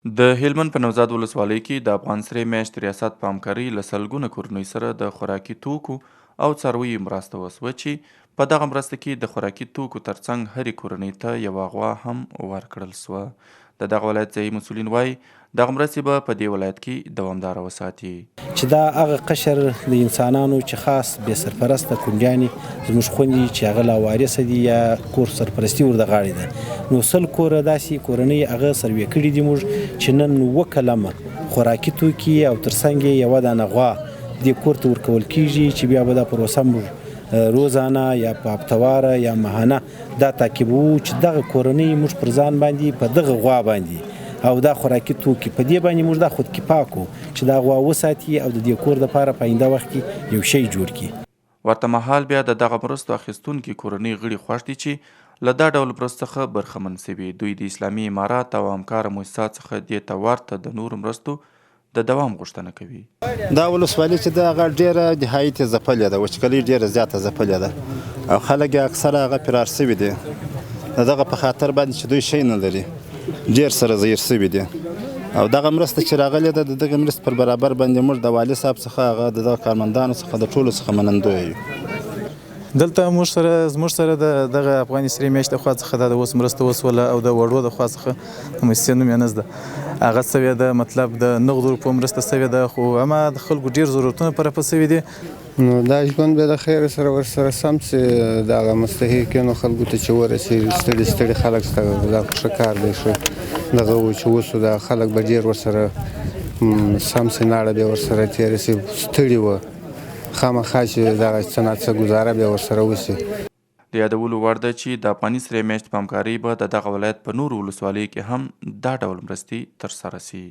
د هلمند په نوزاد ولسوالۍ کې د افغان سرې میاشتې ریاست په همکارۍ له سلګونه کورنیو سره د خوراکي توکو او څارویو مرسته وشوه چې په دغه مرسته کې د خوراکي توکو ترڅنګ هرې کورنۍ ته یوه غوا هم ورکړل شوه. د دغه ولایت ځايي مسؤلین وايي، دغه مرستې به په دې ولایت کې دوامداره وساتي. چې دا هغه قشر د انسانانو چې خاص بې سرپرسته کونډیانې زموږ خوندې چې هغه لا وارثه دي یا کور سرپرستي ور د غاړې ده، نو 100 کوره داسې کورنۍ هغه سروې کړي دي موږ چې نن 7 قلمه خوراکي توکي او ترڅنګ یې یوه دانه غوا دې کور ته ورکول کیږي، چې بیا به دا پروسه موږ روزانه یا په هفتهواره یا ماهانه دا تعقیبوو چې دغه کورنۍ موږ پر ځان باندې په دغه غوا باندې او دا خوراکي توکي په دې باندې موږ دا خودکفا کړو چې دا غوا وساتي او د دې کور دپاره په آینده وخت کې یو شی جوړ کړي. ورته مهال بیا د دغه مرستو اخیستونکي کورنۍ غړي خوښ دي چې له دا ډول مرستو څخه برخمن شوي. دوی د اسلامي امارات او همکاره موسساتو څخه دې ته ورته د نورو مرستو د دوام غوښتنه کوي. دا ولسوالي چې ده هغه ډېره نهایي تې ځپلې ده، وچکالۍ ډېره زیاته ځپلې ده او خلک یې اکثره هغه فرار شوي دي. د دغه په خاطر باندې چې دوی شی نه لري، ډېر سره زهیر شوي دي او دغه مرسته چې راغلې ده د دغې مرستې پر برابر باندې موږ د والي صاحب څخه هغه د دغه کارمندانو څخه د ټولو څخه منندوی یو. دلته موږ سره زموږ سره د دغه افغاني سرې میاشتې د خوا څخه دا د اوس مرسته وسوله او د وړو د خوا څخه د موسسې نوم یې نه زده هغه سوې ده، مطلب د نغدو روپو مرسته سوې ده، خو اما د خلکو ډېر ضرورتونه پوره سوي دي. نو دا ژوند به د خیر سره ورسره سم سي، دغه مستحقینو خلکو ته چې ورسېږي، ستړي ستړي خلک شته، دا خو ښه کار دی، ښه دغه و چې وسو دا خلک به ډېر ورسره سم سي، ناړه به ورسره تېره سي، ستړي وه خامخا چې دغه څه ناڅه ګزاره به ورسره وسي. د یادولو وړ ده چې د افغاني سرې میاشتې په همکارۍ به د دغه ولایت په نورو ولسوالیو کې هم دا ډول مرستې ترسره شي.